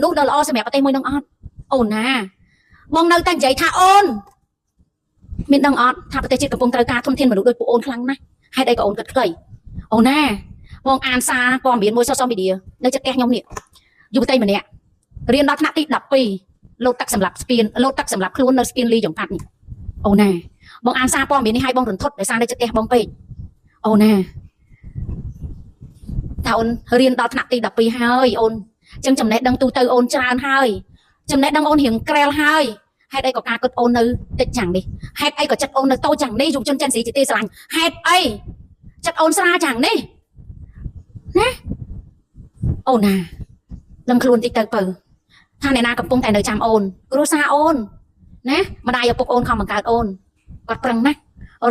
មនុស្សដ៏ល្អសម្រាប់ប្រទេសមួយនឹងអត់អូនណាបងនៅតែនិយាយថាអូនមានដឹងអត់ថាប្រទេសជាតិកំពុងត្រូវការធនធានមនុស្សដូចពួកអូនខ្លាំងណាស់ហេតុអីក៏អូនគិតខ្លីអូនណាបងអានសារព័ត៌មានមួយ social media នៅចិត្តផ្ទះខ្ញុំនេះយុវតីម្នាក់រៀនដល់ថ្នាក់ទី12លោតទឹកសម្រាប់ស្ពានលោតទឹកសម្រាប់ខ្លួននៅស្ពានលីយ៉ុងផាត់នេះអូនណាបងអានសារព័ត៌មាននេះឲ្យបងរន្ធត់ដោយសារនៅចិត្តផ្ទះបងពេកអូនណាថាអូនរៀនដល់ថ្នាក់ទី12ហើយអូនចឹងចំណេះដឹងទូទៅអូនច្រើនហើយចំណេះដឹងអូនរៀងក្រែលហើយហេតុអីក៏ការគិតអូននៅតិចយ៉ាងនេះហេតុអីក៏ចិត្តអូននៅតូចយ៉ាងនេះយុវជនចិនស៊ីជាទីស្រឡាញ់ហេតុអីចិត្តអូនស្រាលយ៉ាងនេះណាអូនណាដឹងខ្លួនតិចទៅពៅថាអ្នកណាកំពុងតែនៅចាំអូនគ្រួសារអូនណាម្ដាយឪពុកអូនខំបង្កើតអូនគាត់ប្រឹងណាស់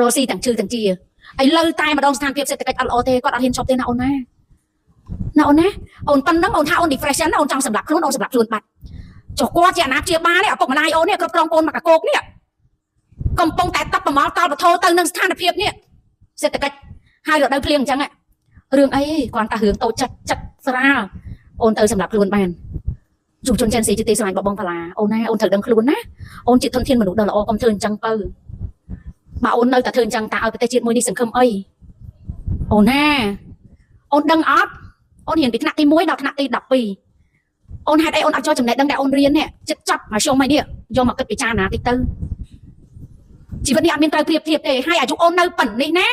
រស់ស៊ីទាំងឈឺទាំងជាឥឡូវតែម្ដងស្ថានភាពសេដ្ឋកិច្ចអត់ល្អទេគាត់អត់ហ៊ានឈប់ទេណាអូនណាណាអូនណាអូនប៉ុណ្ណឹងអូនថាអូន depression ណាអូនចង់សម្លាប់ខ្លួនអូនសម្លាប់ខ្លួនបាត់ចុះគាត់ជាអាណាព្យាបាលនេះឪពុកម្ដាយអូននេះគ្រប់គ្រងកូនមកកកោកនេះកំពុងតែតបប្រមល់តល់បធោទៅនឹងស្ថានភាពនេះសេដ្ឋកិច្ចហើយរដូវភ្លៀងអញ្ចឹងរឿងអីគ្រាន់តែរឿងតូចចិត្តចិត្តស្រាលអូនទៅសម្រាប់ខ្លួនបានយុវជនចិនស៊ីជាទីស្រឡាញ់បបងផាឡាអូនណាអូនត្រូវដឹងខ្លួនណាអូនជាធនធានមនុស្សដ៏ល្អកុំធ្វើអញ្ចឹងទៅបើអូននៅតែធ្វើអញ្ចឹងតើឲ្យប្រទេសជាតិមួយនេះសង្ឃឹមអីអូនណាអូនដឹងអត់អូនរៀនពីថ្នាក់ទី1ដល់ថ្នាក់ទី12អូនហេតុអីអូនអត់ចូលចំណេះដឹងដែលអូនរៀននេះចិត្តចប់មកខ្ញុំហើយនេះយកមកគិតពិចារណាតិចទៅជីវិតនេះអត់មានត្រូវប្រៀបធៀបទេហើយអាយុអូននៅប៉ុណ្នេះណា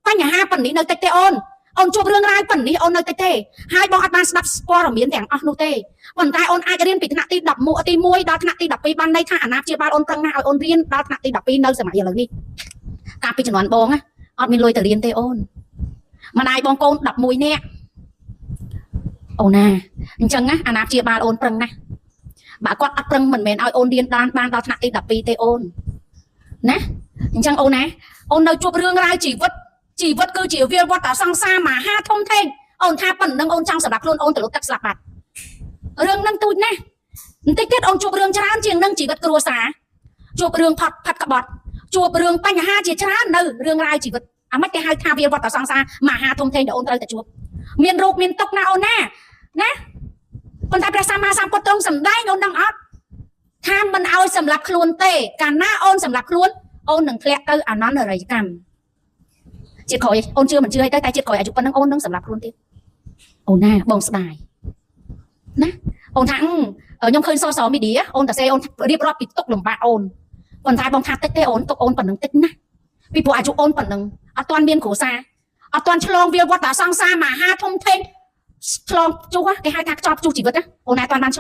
បញ្ហាប៉ុណ្នេះនៅតិចទេអូនអូនជួបរឿងរ៉ាវប៉ុណ្នេះអូននៅតិចទេហើយបងអត់បានស្ដាប់ព័ត៌មានទាំងអស់នោះទេប៉ុន្តែអូនអាចរៀនពីថ្នាក់ទី11ទី1ដល់ថ្នាក់ទី12បានន័យថាអាណាព្យាបាលអូនប្រឹងណាស់ឲ្យអូនរៀនដល់ថ្នាក់ទី12នៅសម័យឥឡូវនេះកាលពីជំនាន់បងអត់មានលុយទៅរៀនទេអូនម្ដាយបងកូន11នាក់អូនណាអញ្ចឹងណាអាណាព្យាបាលអូនប្រឹងណាស់បើគាត់អត់ប្រឹងមិនមែនឲ្យអូនរៀនបានដល់ថ្នាក់ទី12ទេអូនណាអញ្ចឹងអូនណាអូននៅជួបរឿងរ៉ាវជីវិតជីវិតគឺជាវាលវត្តសង្សារមហាធំធេងអូនថាប៉ុណ្ណឹងអូនចង់សម្រាប់ខ្លួនអូនទៅលុបទឹកស្លាប់បាត់រឿងហ្នឹងទូចណាស់បន្តិចទៀតអូនជួបរឿងច្រើនជាងនឹងជីវិតគ្រួសារជួបរឿងផាត់ផាត់ក្បត់ជួបរឿងបញ្ហាជាច្រើននៅរឿងរ៉ាវជីវិតអាម៉េចគេហៅថាវាលវត្តសង្សារមហាធំធេងដែលអូនត្រូវតែជួបមានរូបមានទុកណាអូនណាណាប៉ុន្តែព្រះសម្មាសម្ពុទ្ធទ្រង់សម្ដែងអូនដឹងអត់ថាមិនឲ្យសម្រាប់ខ្លួនទេកាលណាអូនសម្រាប់ខ្លួនអូននឹងធ្លាក់ទៅអនន្តរិយកម្មជាតិក្រោយអូនជឿមិនជឿអីទៅតែជាតិក្រោយអាយុប៉ុណ្ណឹងអូននឹងសម្រាប់ខ្លួនទៀតអូនណាបងស្ដាយណាអូនថាខ្ញុំឃើញ social media អូនតាសេអូនរៀបរាប់ពីទុកលំបាកអូនប៉ុន្តែបងថាតិចទេអូនទុកអូនប៉ុណ្ណឹងតិចណាស់ពីព្រោះអាយុអូនប៉ុណ្ណឹងអត់ទាន់មានគ្រួសារអត់ទាន់ឆ្លងវាលវត្តសង្សារមហាធំធេងឆ្លងជួសគេហៅថាខ្ចប់ជួសជីវិតណាអូនណាអត់ទាន់បាន